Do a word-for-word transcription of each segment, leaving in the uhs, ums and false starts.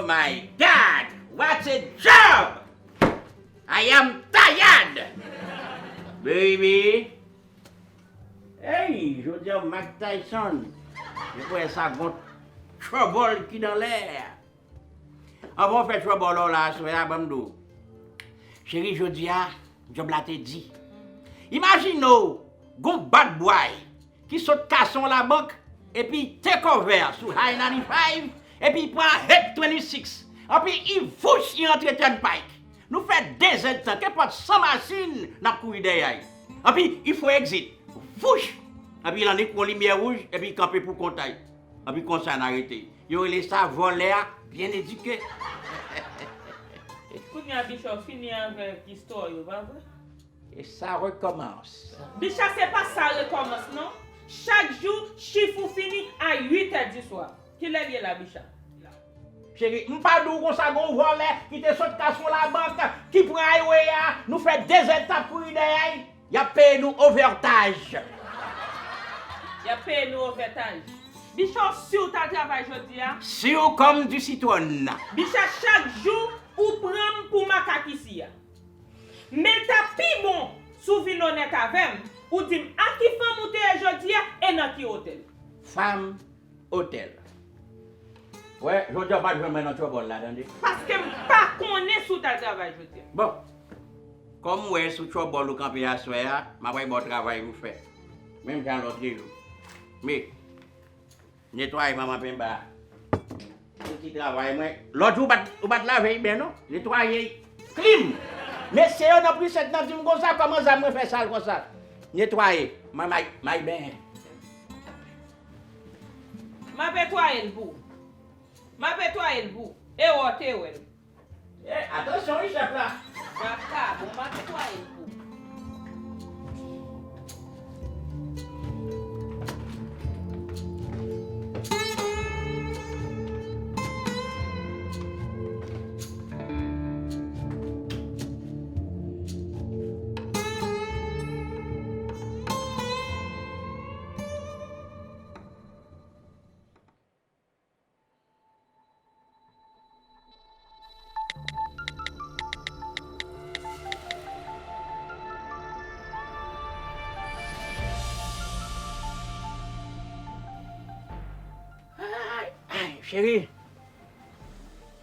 My God, what a job! I am tired, baby. Hey, jodi a Mike Tyson. Mwen kwè sa gon trouble ki nan lè. Anvan w fè trouble w la aswè a, ban m di w. Cheri, jodi a, djòb la te di. Imajine w, gon bad boy ki sot kase yon labank, epi take over sou High ninety-five, epi pran Hit twenty-six, anpi i vouch i antre Turnpike. Nou fè de zèdtan, kenpòt san machin, n ap kouri dèyè l. Anpi i fè yon exit, vouch, anpi l annik yon limyè wouj, epi i kanpe pou kont a l. Anpi konsa n arete l. Yo rele sa vòlè a byen edike. Kounye a Bicha w fini avèk istwa w yo, pa vre? E sa rekòmanse. Bicha, se pa sa rekòmanse non. Chak jou, chif ou fini a uit è di swa. Kilè l ye la, Bicha? Cheri, m pa di w konsa gon vòlè ki te sot kase yon labank, ki pran highway a, nou fè de zèdtan ap kouri dèyè l, y ap peye nou overtime. Y ap peye nou overtime. Bicha, w si w t al travay jodi a? Si w kòm di sitwòn. Bicha, chak jou ou pran m pou makak isi a. Men l ta pi bon si w vin onèt avè m, ou di m a ki fanm ou te ye jodi a e nan ki otèl. Fanm otèl. Wè, jodi a w pa t jwenn mwen nan trouble la, tande. Paske m pa konnen si w t al travay jodi a. Bon, kòm m wè sou trouble ou kanpe aswè a, m ap al ba w travay pou w fè. Menm jan lòt jou. Men, netwaye manman penba a. Pou ti travay mwen. Lòt jou ou pa t, ou pa t lave l byen non. Netwaye l. Klim! Mesye yo nan precinct nan di m konsa, kòman zam mwen fè sal konsa? Netwaye. May, may, may benyen. M ap netwaye l pou ou. M ap netwaye l pou ou. E wè w te wè l. Eh, atansyon wi chèf la. Vakabon, m ap netwaye l pou ou. Ay, ay, cheri.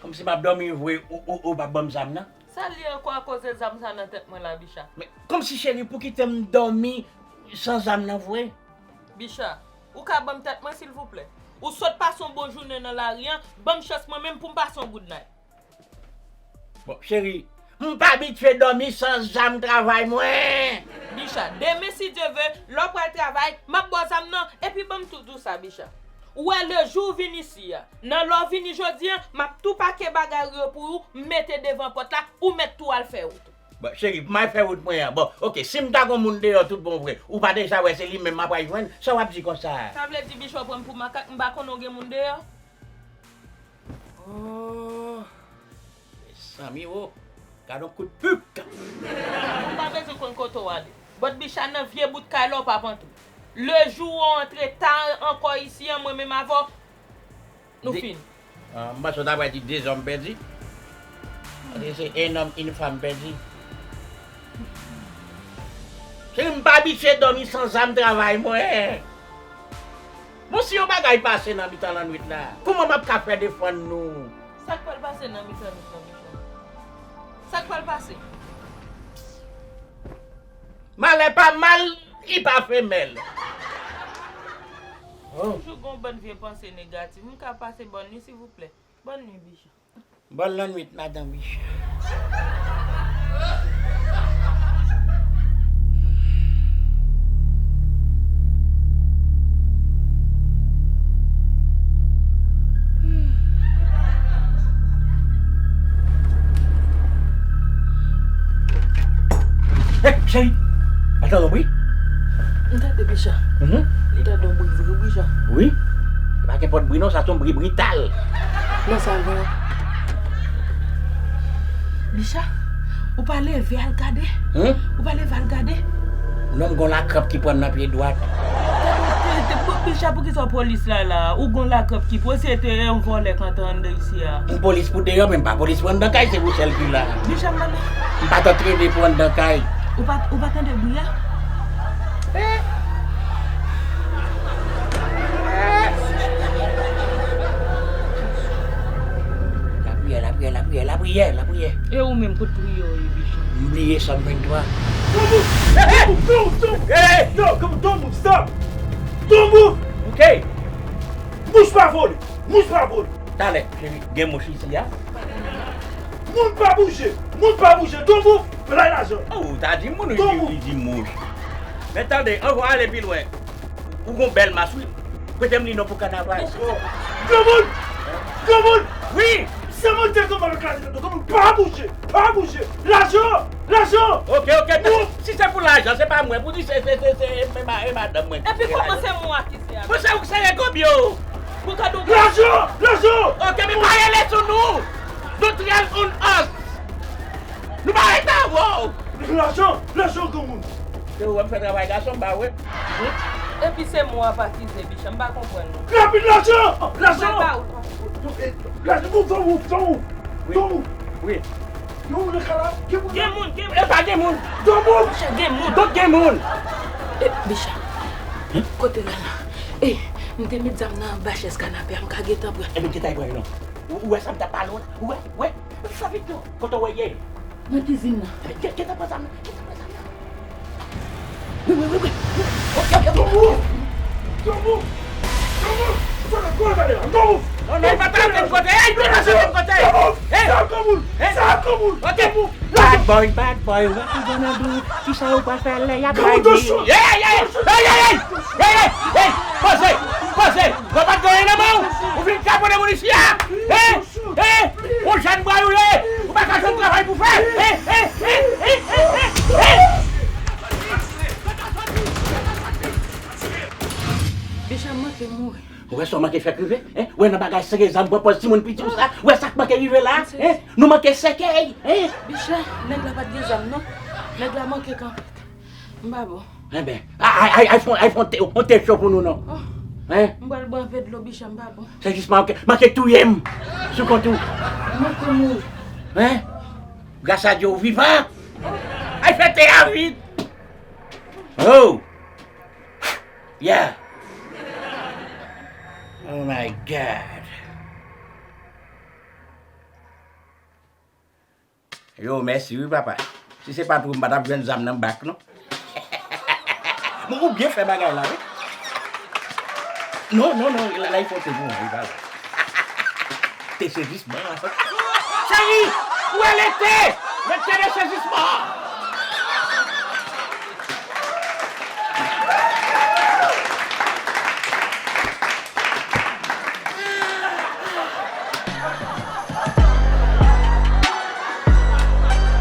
Kòmsi m ap dòmi vre, ou, ou, ou p ap ban m zam nan? Sa l ye ankò akoz e zam sa nan tèt mwen la, Bicha? Men, kòmsi cheri, pou kite m dòmi san zam nan vre? Bicha, ou ka ban m tèt mwen silvouplè? Ou sot pase yon bon jounen nan lari an, ban m chans mwen menm pou m pase yon goudnay. Bon, cheri, m pa abitye dòmi san zam travay mwen. Bicha, demen si Dye ve, lè w pral travay, m ap ba w zam nan, epi ban m tou di w sa, Bicha. Ou wè lejou w vin isi a, nan lè w vini jodi a, m ap tou pake bagay ou yo pou ou, m mete devan pòt la, ou mèt tou al fè wout ou. Bon, cheri, m al fè wout mwen an. Bon, oke, si m ta gon moun deyò tout bon vre, ou pa deja wè se li menm m ap al jwenn, sa w ap di konsa a? Sa vle di Bicha w pran m pou makak, m pa konnen w gen moun deyò? Oh, mezanmi o, gad on kout pik! Ou pa bezwen konn kote w ale. Bòt Bicha nan vye bout kay la w p ap antre. Lejou w antre ta ankò isi an, mwen menm avè w, nou fini. Ah, m panse w ta pral di dezòm pèdi. Paske se un homme, une femme pèdi. Cheri, m pa abitye dòmi san zam travay mwen. Bon, si yon bagay pase nan mitan lannwit la, kòman m ap ka fè defann nou? Sa k pral pase nan mitan lannwit la, Bicha? Sa k pral pase? Malè pa mal, li pa femèl. Toujou gon bann vye panse negatif. M ka pase bòn nwi, silvouplè? Bòn nwi, Bicha. Bòn lannwit, madan Bicha. Hey, cheri! Atann yon bri. M tande Bicha. Mhm. Li tande yon bri vre, Bicha. Wi. E pa kenpòt bri non, sa se yon bri brital. Nan salon an. Bicha, ou pa leve al gade? Hen? Ou pa leve al gade? Non, m gon lakranp ki pran m nan pye dwat. Gade yon Bicha, poukisa polis la la? Ou gon lakrèp ki posete yon vòlè k antre anndan isi a. M polis pou deyò, men m pa polis pou anndan kay, se pou sèl ki la. Bicha, m pa nan. M pa t antrene pou anndan kay. Ou pa, ou pa tande bri a? Lapriyè, lapriyè, lapriyè, lapriyè, lapriyè. E ou menm, kot priyè w ye, Bicha? M bliye Sòm venntwa. Don't move! Don't move! Don't move! Don't move! Hey, hey! No, come on, don't move! Stop! Don't move! Ok. Mouch pa vole! Mouch pa vole! Talè, cheri, gen mouch isi a? Moun pa bouje! Moun pa bouje! Don't move! Bay lajan! Oh, ou ta di moun, ou di, ou di mouch. Men tande, anvan ale pi lwen. Ou gon bèl mas, wi. Prete m li non pou kannaval. Granmoun! Granmoun! Wi! Se mwen ki te kanpe avèk lajan tantò. Granmoun, pa bouje! Pa bouje! Lajan! Lajan! Ok, ok. Si se pou lajan, se pa mwen. Pou di se, se, se, se, e ma-, e madanm mwen ki te lajan. Epi kòman se mwen ki se a? Bon, se ou ki se rekonbyo. Pou gade w. Lajan! Lajan! Ok, men pa rele sou nou! Don't rely on us! Nou pa rete avè w! Lajan! Lajan, granmoun! Se ou wè m fè travay gason, m pa wè. Epi se mwen w ap akize, Bicha, m pa konprann ou. Rapid, lajan! Lajan! Mwen ba ou l pa. Lajan, move, don't move, don't move, don't move. Wi. Gen moun nan kay la? Gen moun nan? Gen moun, gen moun. E pa gen moun. Don't move. Bicha, gen moun. Don't gen moun. E, Bicha, kote l la la? E, m te met zam nan anba chèz kanape a, m ka gentan pran. Ebyen, gentan pran non. Ou, ou wè sa m t ap pale w la? Ou wè, ou wè? Fè vit non. Kote w wè ye? Nan kizin nan. Gen, gentan pran zam nan. Gentan pran zam nan. Wi, wi, wi, wi. Ok, ok, ok. Don't move! Don't move! Don't move! Don't move! Don't move! Non, non, li pa t ap vin kote. Ey, li pa t ap vin kote. Don't move! Ey! Sa granmoun! Ey! Sa granmoun! Ok. Don't move! Bad boy, bad boy, what you gonna do? Kisa ou pral fè lè y ap bay bil? Ey, ey, ey! Ey, ey, ey! Ey, ey, ey! Poze! Poze! Ou pa t gen anyen nan men w! Ou vin kapote moun isi a! Ey! Ey! Yon jèn bway ou ye! Ou pa ka jwenn travay pou fè! Ey! Ey! Bicha manke mouri. Ou wè sa w manke fè k rive? Hein? Ou wè nan bagay sere zam pran pòz timoun piti w sa? Ou wè sa k manke rive la? Hein? Nou manke sèkèy, hein? Bicha, nèg la pa t gen zam non. Nèg la manke kanpe. M pa bon. Enben, ay, ay, ay, fè, ay, fè yon te, yon te cho pou nou non. Oh. Hein? M pral bwè yon vè dlo, Bicha, m pa bon. Se jis manke, manke touye m sou kont ou. Manke mouri. Hein? Gras a Dye ou vivan. Ay, fè te a vit. Oh. Yeah. Oh my God. Yo, mèsi wi, papa. Si se pa t ou, m pa t ap jwenn zam nan bak, non. Bon, ou byen fè bagay la, wi. Non, non, non, la, la, il faut te bon, wi, papa. Te sezisman. Cheri, ou wè lete! Lete de sezisman!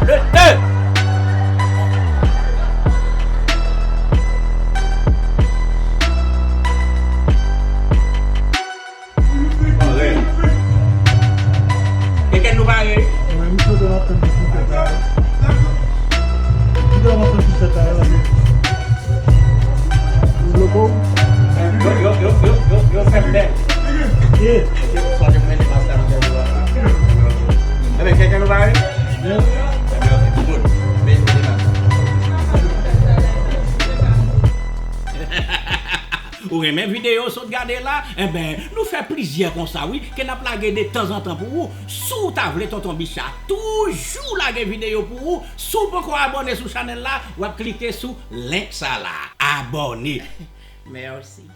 Le deux. Pare. Kèkè nou pare? Wi, misye te nan tèt de sou tèt la. Misye te nan tèt de sou tèt la. Yo, yo, yo, yo, yo, yo fè m bèl. Ye. Yo, sonje mwen li pa sa nan bèl la. Enben, kèkè nou pare? Ye. Enben, ok, good. Men, men, men. Ou renmen videyo w sot gade la? Enben, nou fè plizyè konsa wi, ke n ap lage de tanzantan pou ou. Si w ta vle Tonton Bicha toujou lage videyo pou ou, si w poko abòne sou chanèl la, w ap klike sou link sa la. Abòne! Mèsi.